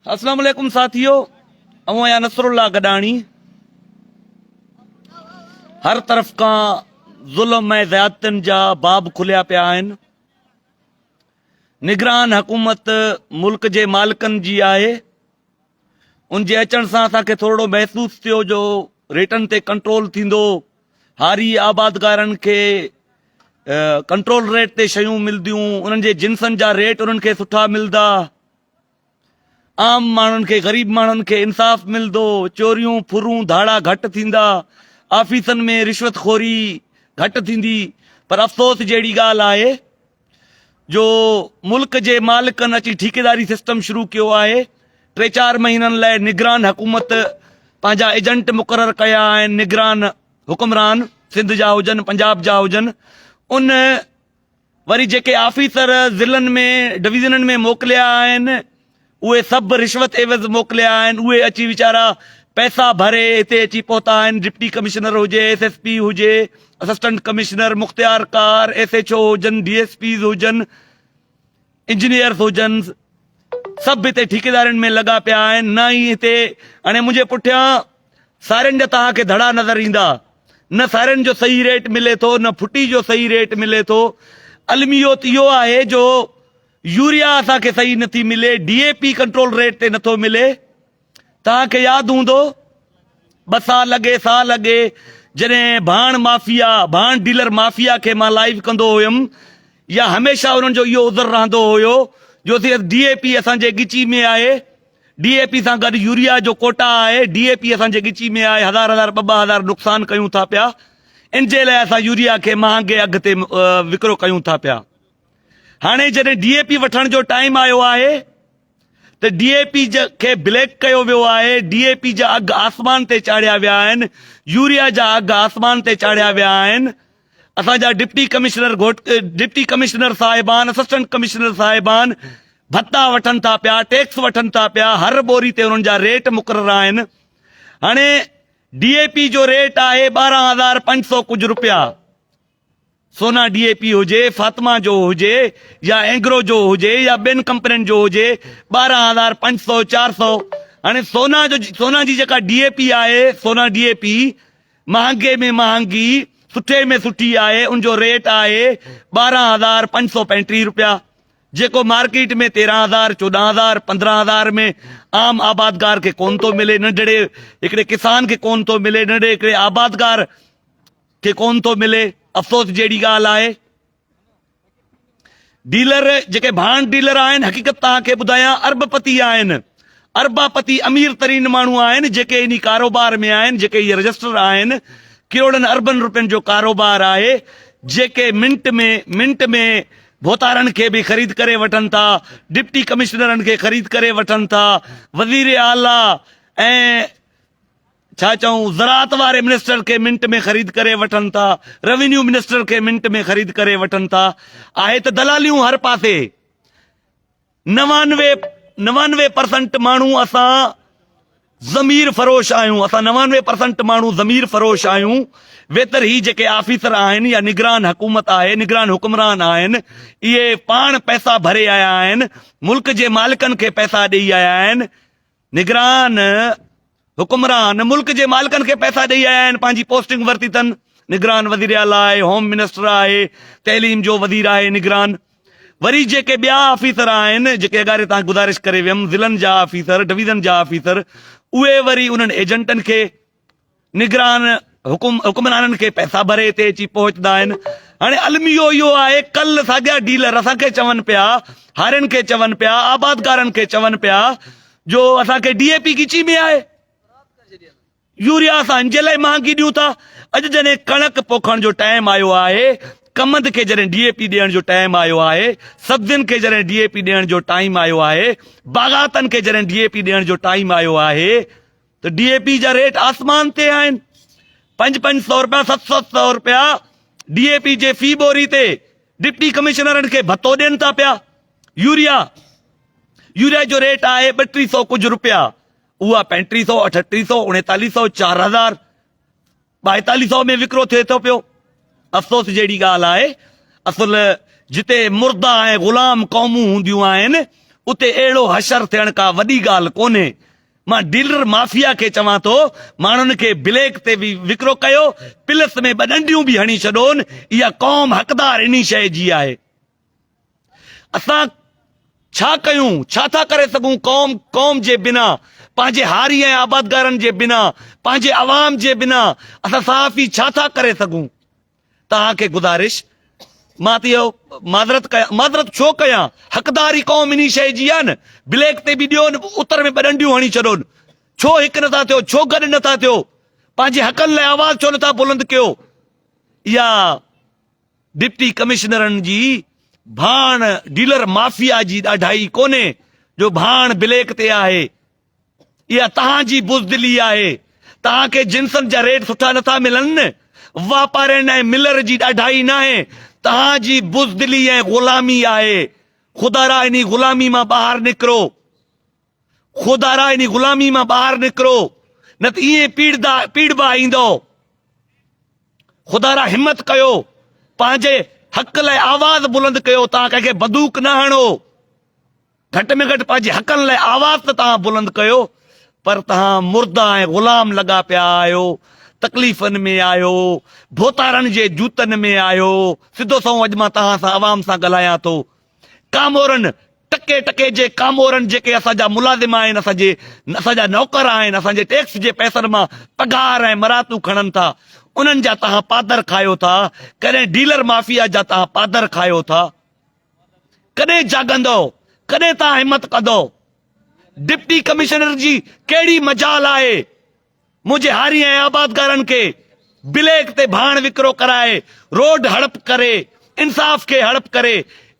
اسلام عليڪم ساٿيو آئون آهيان نصر الله گڏاڻي هر طرف کان ظلم ۽ زيادتين جا باب کليا پيا آهن نگران حڪومت ملڪ جي مالڪن جي آهي ان جي اچڻ سان اسان کي ٿورڙو محسوس ٿيو جو ريٽن تي ڪنٽرول ٿيندو، هاري آبادگارن کي ڪنٽرول ريٽ تي شيون ملديون، انهن جي جنسن جا ريٽ انهن کي سٺا ملدا، عام ماڻهن کي غريب ماڻهن کي انصاف ملدو، چوريون ڦرون ڌاڙا گهٽ ٿيندا، آفيسن ۾ رشوت خوري گهٽ ٿيندي، پر افسوس جهڙي ڳالهه آهي جو ملڪ جي مالڪن اچي ٺيڪيداري سسٽم شروع ڪيو آهي ٽي چار مهينن لاء نگران حڪومت پنهنجا ايجنٽ مقرر ڪيا آهن نگران حڪمران سنڌ جا هجن پنجاب جا هجن ان وري جيڪي آفيسر ضلعن ۾ ڊويزنن ۾ موڪليا آهن اهي سڀ رشوت عيوض موڪليا آهن، اهي اچي ويچارا پئسا ڀري هتي اچي پهتا آهن، ڊپٽي ڪمشنر هجي، ايس ايس پي هجي، اسسٽنٽ ڪمشنر، مختيار ڪار، ايس ايڇ او هجن، ڊي ايس پيز هجن، انجنيئرز هجن، سڀ هتي ٺيڪيدارين ۾ لڳا پيا آهن، نه ئي هتي هاڻي منهنجي پٺيان سارين جا توهان کي ڌڙا نظر ايندا، نه سارين جو صحيح ريٽ ملي ٿو، نه ڦٽي جو صحيح ريٽ ملي ٿو، الميو ته اهو آهي جو يوريا اسان کي صحيح نٿي ملي، ڊي اي پي ڪنٽرول ريٽ تي نٿو ملي، توهان کي ياد هوندو ٻه سال اڳي سال اڳي جڏهن ڀاڻ مافيا ڀاڻ ڊيلر مافيا کي مان لائيو ڪندو هيم يا هميشه انهن جو اهو عذر رهندو هيو جو ڊي اي پي اسان جي ڳچي ۾ آهي ڊي اي پي سان گڏ يوريا جو ڪوٽا آهي ڊي اي پي اسان جي ڳچي ۾ آهي هزار هزار ٻه ٻه هزار نقصان ڪيون ٿا پيا ان جي لاء اسان يوريا کي مهانگي اگهه تي وڪرو ڪيون ٿا پيا. هاڻي جڏهن ڊي اي پي وٺڻ جو ٽائيم آيو آهي ته ڊي اي پي کي بليڪ ڪيو ويو آهي، ڊي اي پي جا اگهه آسمان تي چاڙهيا ويا آهن، يوريا جا اگهه آسمان تي چاڙهيا ويا آهن، اسان جا ڊپٽي ڪمشنر ڊپٽي ڪمشنر صاحبان، اسسٽنٽ ڪمشنر صاحبان ڀتا وٺن ٿا پيا، ٽيڪس وٺن ٿا پيا، هر ٻوري تي انهن جا ريٽ مقرر آهن، هاڻي ڊي اي پي جو ريٽ آهي 12500 ڪجهه روپيا. سونا ڊي اي پي هجي، فاطمه جو هجي يا اينگرو جو هجي يا ٻين ڪمپنين جو هجي 12500 400 هاڻي سونا جو سونا جي جيڪا ڊي اي پي آهي سونا ڊي اي پي مهانگي ۾ مهانگي سٺي ۾ سٺي آهي ان جو ريٽ آهي 12535 روپيا جيڪو مارڪيٽ ۾ 13000 14000 15000 ۾ عام آبادگار کي ڪون ٿو ملي ننڍڙي هڪڙي ڪسان کي ڪون ٿو ملي ننڍڙي هڪڙي آبادگار کي ڪون ٿو ملي افسوس جهڙي ڳالهه آهي ڊيلر جيڪي ڀاڻ ڊيلر آهن حقيقت توهان کي ٻڌايان ارب پتي آهن اربا پتي امير ترين ماڻهو آهن جيڪي انهي ڪاروبار ۾ آهن جيڪي هي رجسٽر آهن ڪروڙن اربن روپين جو ڪاروبار آهي جيڪي منٽ ۾ منٽ ۾ ڀوتارن کي به خريد ڪري وٺن ٿا ڊپٽي ڪمشنرن کي خريد ڪري وٺن ٿا وزير اعليٰ ۽ ڇا چئون زراعت واري منسٽر کي منٽ ۾ خريد ڪري وٺن ٿا روينيو منسٽر کي منٽ ۾ خريد ڪري وٺن ٿا آهي ته دلاليون هر پاسي نوانوي نوانوي پرسنٽ ماڻهو اسان ضمير فروش آهيون اسان نوانوي پرسنٽ ماڻهو ضمير فروش آهيون ويتر هي جيڪي آفيسر آهن يا نگران حڪومت آهي نگران حڪمران آهن اهي پاڻ پئسا ڀري آيا آهن ملڪ جي مالڪن کي پئسا ڏئي آيا آهن نگران حڪمران ملڪ جي مالڪن کي پئسا ڏئي آيا آهن پنهنجي پوسٽنگ ورتي اٿن نگران وزير اعليٰ آهي هوم منسٽر آهي تعليم جو وزير آهي نگران وري جيڪي ٻيا آفيسر آهن جيڪي اڳاري تان گذارش ڪري ويم ضلعن جا آفيسر ڊويزن جا آفيسر اهي وري انهن ايجنٽن کي نگران حڪم حڪمرانن کي پئسا ڀري هتي اچي پهچندا آهن هاڻي الميو اهو آهي ڪل ساڳيا ڊيلر اسان کي چون پيا هارين کي چون پيا آبادگارن کي چون پيا جو اسان کي ڊي اي پي ڳچي ۾ آهي يوريا اسان ان جي لاء مهانگي ڏيون ٿا اڄ جڏهن ڪڻڪ پوکڻ جو ٽائيم آيو آهي ڪمند کي جڏهن ڊي اي پي ڏيڻ جو ٽائيم آيو آهي سبزين کي جڏهن ڊي اي پي ڏيڻ جو ٽائيم آيو آهي باغاتن کي جڏهن ڊي اي پي ڏيڻ جو ٽائيم آيو آهي ته ڊي اي پي جا ريٽ آسمان تي آهن پنج پنج سو روپيا ست ست سو روپيا ڊي اي پي جي في ٻوري تي ڊپٽي ڪمشنرن کي ڀتو ڏين ٿا پيا يوريا يوريا جو ريٽ آهي ٻٽي سو ڪجهه روپيا اها پنٽي سو اٺٽي سو اڻيتالي سو چار هزار ٻائيتاليهه سئو ۾ وڪرو ٿئي ٿو پيو. افسوس جهڙي ڳالهه آهي. اصل جتي مرده ۽ غلام قومون هونديون آهن، اتي اهڙو حشر ٿيڻ ڪا وڏي ڳالهه ڪونهي. مان ڊيلر مافيا کي چوان ٿو ماڻهن کي بليڪ تي به وڪرو ڪيو، پلس ۾ ٻه ڏنڊيون به هڻي ڇڏون، اها قوم حقدار انهي شيء جي آهي. اسان ڇا ڪيون، ڇا ٿا ڪري سگهون قوم قوم جي بنا، پنهنجي هاري ۽ آبادگارن جي بنا، پنهنجي عوام جي بنا اسان صحافي ڇا ٿا ڪري سگهون؟ توهان کي گذارش مان ته اهو معذرت ڪيان معذرت ڇو ڪيان حقداري قوم انهي شيء جي آهي نه بليڪ تي به ڏيو نه اتر ۾ ٻه ڏنڊيون هڻي ڇڏو ڇو هڪ نٿا ٿيو ڇو گڏ نٿا ٿيو پنهنجي حقن لاء آواز ڇو نٿا بلند ڪيو اها ڊپٽي ڪمشنرن جي ڀاڻ ڊيلر مافيا جي ڏاڍائي ڪونهي جو ڀاڻ بليڪ تي آهي اها توهان جي بزدلي آهي. توهان کي جنسن جا ريٽ سٺا نٿا ملن. واپارين ۽ ملر جي ڏاڍائي ناهي. توهان جي بزدلي ۽ غلامي آهي. خدارا انهي غلامي مان ٻاهر نڪرو. خدارا انهي غلامي مان ٻاهر نڪرو. نه ته ائين پيڙدا پيڙبا ايندؤ. خدارا همت ڪيو. پنهنجي حق لاء آواز بلند ڪيو. توهان ڪنهن کي بندوق نه هڻو. گهٽ ۾ گهٽ پنهنجي حقن لاء آواز ته توهان بلند ڪيو پر توهان مردا ۽ غلام لڳا پيا آهيو، تڪليفن ۾ آهيو، ڀوتارن جي جوتن ۾ آهيو، سڌو سنئون اڄ مان توهان سان عوام سان ڳالهايان ٿو. ڪامورن، ٽڪي ٽڪي جي ڪامورن جيڪي اسان جا ملازم آهن، اسان جي اسان جا نوڪر آهن، اسان جي ٽيڪس جي پئسن مان پگهار ۽ مراعتون کڻن ٿا، انهن جا توهان پادر کايو ٿا، ڪڏهن ڊيلر مافيا جا توهان پادر کايو ٿا. ڪڏهن جاڳندؤ، ڪڏهن توهان همت ڪندؤ؟ ڊپٽي ڪمشنر جي ڪهڙي مجال آهي منهنجي هاري ۽ آبادگارن کي بليڪ تي ڀاڻ وڪرو ڪرائي روڊ هڙپ ڪري انصاف کي هڙپ ڪري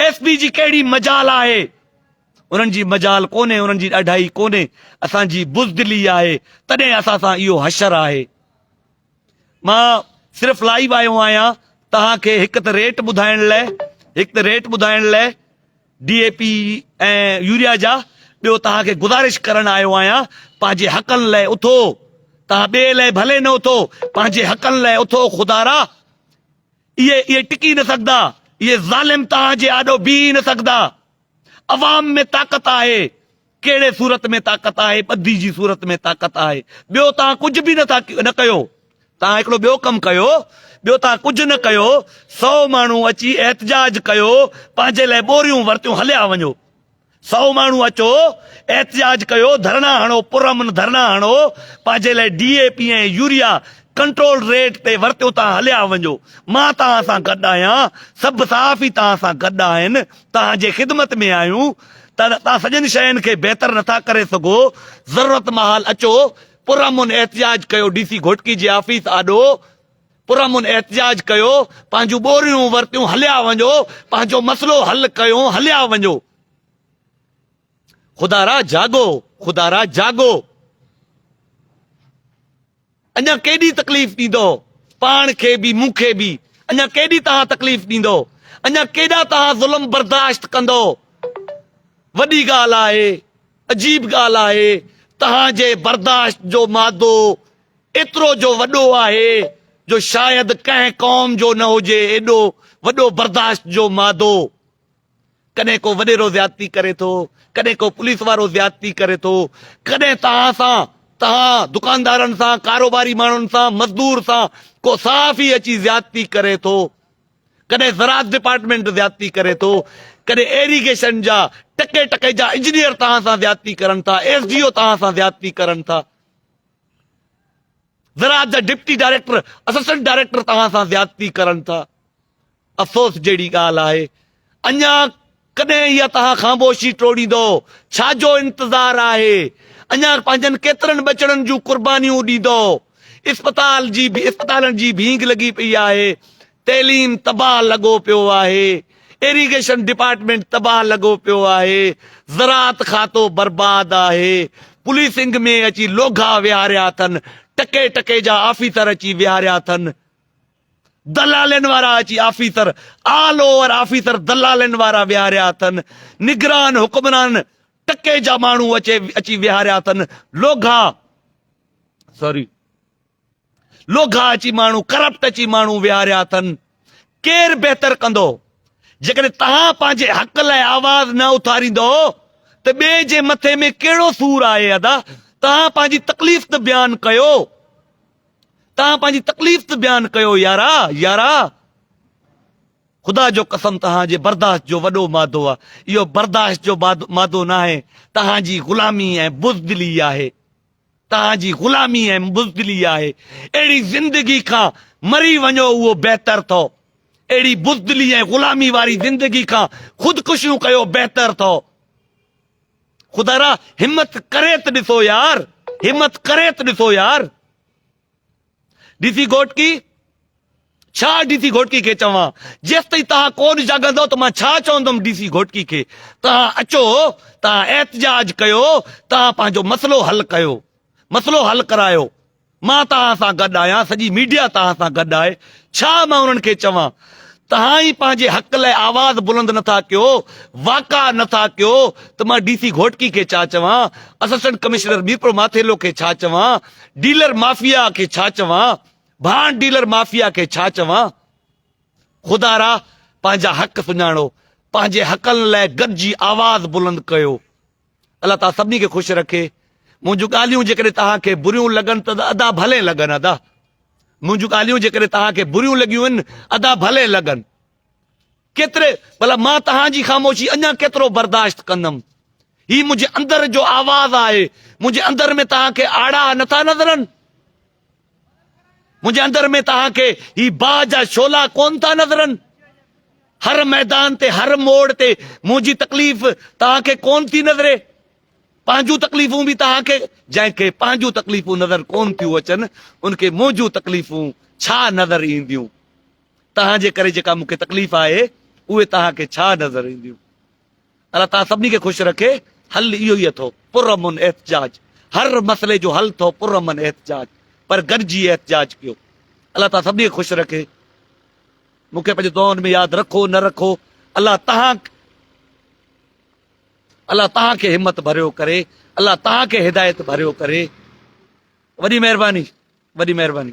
ايس پي جي ڪهڙي مجال آهي؟ انهن جي مجال ڪونهي انهن جي ڏاڍائي ڪونهي اسان جي بزدلي آهي تڏهن اسان سان اهو حشر آهي. مان صرف لائيو آيو آهيان توهان کي هڪ ته ريٽ ٻڌائڻ لاء هڪ ته ريٽ ٻڌائڻ لاء ڊي اي پي ۽ يوريا جا ٻيو توهان کي گذارش ڪرڻ آيو آهيان پنهنجي حقن لاء اٿو توهان ٻئي لاء ڀلي نه اٿو پنهنجي حقن لاء اٿو خدارا اهي اهي ٽڪي نه سگهندا اهي ظالم توهان جي آڏو بيهي نه سگهندا عوام ۾ طاقت آهي ڪهڙي صورت ۾ طاقت آهي؟ ٻڌي جي صورت ۾ طاقت آهي. ٻيو توهان ڪجهه به نٿا نه ڪيو. توهان هڪڙو ٻيو ڪم ڪيو، ٻيو توهان ڪجهه نه ڪيو، سئو ماڻهو اچي احتجاج ڪيو، پنهنجي لاء ٻوريون ورتيون هليا وڃو. سئو ماڻهو اچو، احتجاج ڪيو، ڌرڻا هڻو، پرامن ڌرڻا هڻو، پنهنجي لاء D A P ۽ urea control rate تي ورتيون توهان هليا وڃو. مان توهان سان گڏ آهيان، سڀ صحافي توهان سان گڏ آهن، توهان جي خدمت ۾ آهيون. توهان سڄن شين کي بهتر نٿا ڪري سگهو، ضرورت مهال اچو پرامن احتجاج ڪيو ڊي سي گهوٽڪي جي آفيس آڏو پرامن احتجاج ڪيو پنهنجون ٻوريون ورتيون هليا وڃو پنهنجو مسئلو حل ڪيو هليا وڃو خدارا جاڳو خدارا جاڳو. اڃا ڪيڏي تڪليف ڏيندؤ؟ پاڻ کي به مون کي به اڃا ڪيڏي توهان تڪليف ڏيندؤ؟ اڃا ڪيڏا توهان ظلم برداشت ڪندؤ؟ وڏي ڳالهه آهي، عجيب ڳالهه آهي، توهان جي برداشت جو مادو ايترو جو وڏو آهي جو شايد ڪنهن قوم جو نه هجي ايڏو وڏو برداشت جو مادو. ڪڏهن ڪو وڏيرو زيادتي ڪري ٿو، ڪڏهن ڪو پوليس وارو زيادتي ڪري ٿو، ڪڏهن توهان سان، توهان دڪاندارن سان، ڪاروباري ماڻهن سان، مزدور سان ڪو صحافي اچي زيادتي ڪري ٿو، ڪڏهن زراعت ڊپارٽمينٽ زيادتي ڪري ٿو، ڪڏهن ايريگيشن جا ٽڪي ٽڪي جا انجنيئر توهان سان زيادتي ڪرن ٿا، ايس ڊي او توهان سان زيادتي ڪرن ٿا. زراعت جا ڊپٽي ڊائريڪٽر، اسسٽنٽ ڊائريڪٽر توهان سان زيادتي ڪرن ٿا. افسوس جهڙي ڳالهه آهي. اڃا ڪڏهن اها توهان خاموشي ٽوڙيندؤ؟ ڇا جو انتظار آهي؟ اڃا پنهنجن ڪيترن ٻچڙن جون قربانيون ڏيندؤ؟ اسپتال جي اسپتالن جي ڀينگ لڳي پئي آهي. تعليم تباهه لڳو پيو آهي. ايريگيشن ڊپارٽمينٽ تباهه لڳو پيو آهي. زراعت کاتو برباد آهي. پوليسنگ ۾ اچي لوگها ويهاريا اٿن. ٽڪي ٽڪي جا آفيسر اچي ويهاريا اٿن. دلالين وارا اچي آفيسر آل اوور آفيسر دلالين وارا ويهاريا اٿن نگران حڪمران ٽڪي جا ماڻهو اچي اچي ويهاريا اٿن لوگها سوري لوگها اچي ماڻهو ڪرپٽ اچي ماڻهو ويهاريا اٿن ڪير بهتر ڪندو جيڪڏهن توهان پنهنجي حق لاء آواز نه اٿاريندو ته ٻئي جي مٿي ۾ ڪهڙو سور آهي ادا؟ توهان پنهنجي تڪليف ته بيان ڪيو. توهان پنهنجي تڪليف ته بيان ڪيو يارا يارا. خدا جو قسم توهان جي برداشت جو وڏو مادو آ. اهو برداشت جو مادو ناهي، توهان جي غلامي ۽ بزدلي آهي. توهان جي غلامي ۽ بزدلي آهي. اهڙي زندگي کان مري وڃو اهو بهتر ٿو. اهڙي بزدلي ۽ غلامي واري زندگي کان خودڪشيون ڪيو بهتر ٿو. خدارا همت ڪري ته ڏسو يار، همت ڪري ته ڏسو يار. ڊي سي گهوٽڪي ڇا ڊي سي گهوٽڪي کي چوان جيستائين توهان ڪون جاڳندو ته مان ڇا چوندم ڊي سي گهوٽڪي کي توهان اچو توهان احتجاج ڪيو توهان پنهنجو مسئلو حل ڪيو مسئلو حل ڪرايو مان توهان سان گڏ آهيان سڄي ميڊيا توهان سان گڏ آهي ڇا مان انهن کي چوان توهان ئي پنهنجي حق لاء آواز بلند نٿا ڪيو، واڪا نٿا ڪيو ته مان ڊي سي گهوٽڪي کي ڇا چوان، اسسٽنٽ ڪمشنر ميرپور ماٿيلو کي ڇا چوان، ڊيلر مافيا کي ڇا چوان، ڀاڻ ڊيلر مافيا کي ڇا چوان. خدارا پنهنجا حق سڃاڻو، پنهنجي حقن لاء گڏجي آواز بلند ڪيو. الله تعالي سڀني کي خوش رکي. منهنجون ڳالهيون جيڪڏهن توهان کي بريون لڳن ته ادا ڀلي لڳن ادا. منهنجون ڳالهيون جيڪڏهن توهان کي بريون لڳيون آهن ادا ڀلي لڳن. ڪيتري ڀلا مان توهان جي خاموشي اڃا ڪيترو برداشت ڪندم. هي منهنجي اندر جو آواز آهي. منهنجي اندر ۾ توهان کي آڙاهه نٿا نظرن. منهنجي اندر ۾ توهان کي هي باهه جا شعلا ڪون ٿا نظرن. هر ميدان تي هر موڙ تي منهنجي تڪليف توهان کي ڪون ٿي نظري. پنهنجون تڪليفون به توهان کي جنهن کي پنهنجون تڪليفون نظر ڪون ٿيون اچن ان کي منهنجون تڪليفون ڇا نظر اينديون. توهان جي ڪري جيڪا مون کي تڪليف آهي اهي توهان کي ڇا نظر اينديون. الله تعالي سڀني کي خوش رکي. حل اهو ئي اٿو پرامن احتجاج. هر مسئلي جو حل اٿو پرامن احتجاج پر گڏجي احتجاج ڪيو. الله تعالي سڀني کي خوش رکي. مون کي پنهنجي دعائن ۾ ياد رکو نه رکو الله توهان الله توهان کي همت ڀريو ڪري الله توهان کي هدايت ڀريو ڪري. وڏي مهرباني وڏي مهرباني.